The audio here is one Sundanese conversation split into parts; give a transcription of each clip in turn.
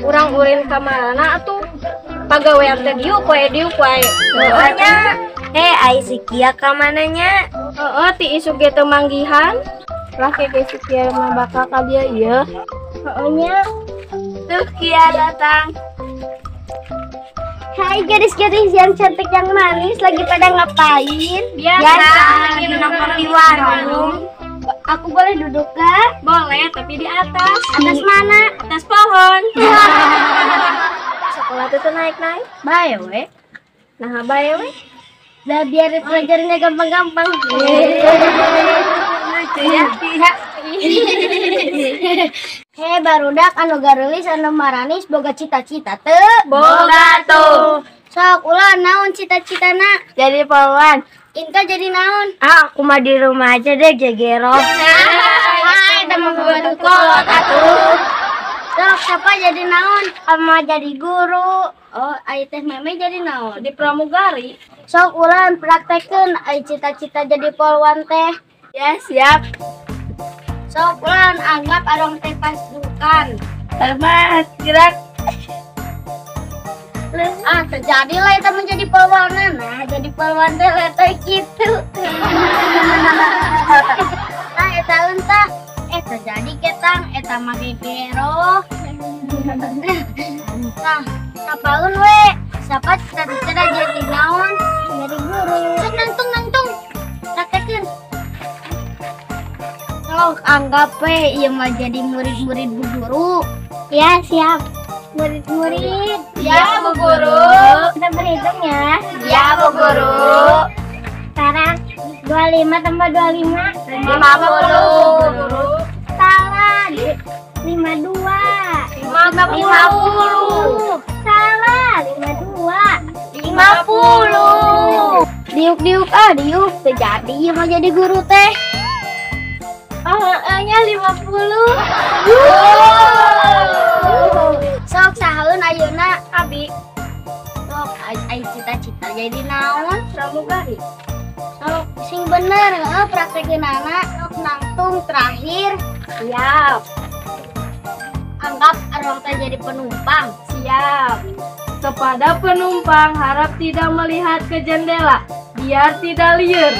Urang ulin ka marana atuh. Pagawean teh diuk wae diuk wae. Heueuh nya. Ai si Kia ka mana nya? Heeh, ti isuk ge teu manggihan. Lah keke si Kia mah bakal ka dieu ieu. Heeh nya. Tuh Kia datang. Hai gadis-gadis yang cantik yang manis, lagi pada ngapain? Biasa, lagi nongkrong di warung. Aku boleh duduk gak? Boleh, tapi di atas. Atas mana? Atas pohon. Sekolah tuh naik-naik. Bae we. Nah, bae we. Lah biar pelajarannya gampang-gampang. Lucu ya, Kia. Hei barudak anu garulis anu maranis boga cita-cita teu? Boga tuh. Sok ulah naon cita-citana? Jadi polwan. Inka jadi naon? Ah, aku mah di rumah aja deh gegero. Hai, teman pembantu kolot atuh. Sok siapa jadi naon? Ama jadi guru. Oh, ai teh meme jadi naon? Di pramugari. Sok ulah praktekeun ai cita-cita jadi polwan teh. Ya, siap. Sok ulah anggap arong teh pasukan. Hormat, gerak. Ah, terjadilah itu menjadi polwanan. Nah, jadi polwan teh letoy gitu. Nah, eta entah. Terjadi ketang eta mah gegero. Nah, sapaeun we? Siapa cita-cita jadi naon? Jadi guru. Sok nangtung-nangtung. Praktekeun. Sok anggap we ieu mah jadi murid-murid bu guru. Ya, siap. Murid-murid. Ya, Bu Guru. Kita berhitung ya. Ya, Bu Guru. Sekarang 25 tambah 25. 50. Guru. Salah. 52. 50. Salah. 52. 50. Diuk-diuk ah, diuk. Terjadi mau jadi guru teh. Oh, nya 50. Sok sahaeun ayeuna Abi. Sok ai cita-cita jadi naon? Pramugari. Sok sing bener heueuh praktekeunana. Sok nangtung terakhir. Siap. Anggap arwah teh jadi penumpang. Siap. Kepada penumpang harap tidak melihat ke jendela biar tidak liur.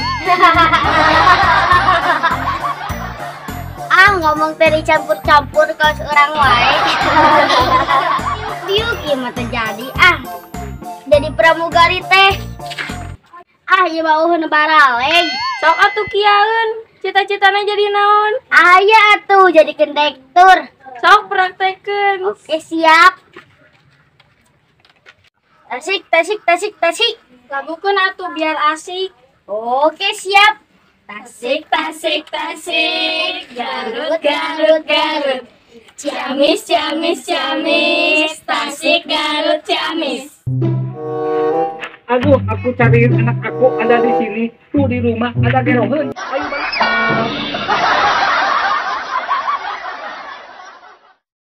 Ah, ngomong teh dicampur-campur ke orang wae. Diuk ieu mah teh jadi ah. Jadi pramugari teh. Ah, ieu mah eueuh baraleng. Sok atuh kiaeun, cita-citana jadi naon? Aya atuh jadi kondektur. Sok praktekeun. Oke, siap. Tasik, tasik, tasik, tasik. Lagukeun atuh biar asik. Oke, siap. Tasik, tasik, tasik, Garut, Garut, Garut, Ciamis, Ciamis, Ciamis, Tasik, Garut, Ciamis. Aduh, aku cariin anak aku ada di sini, tuh di rumah ada geroheun. Ayo balik.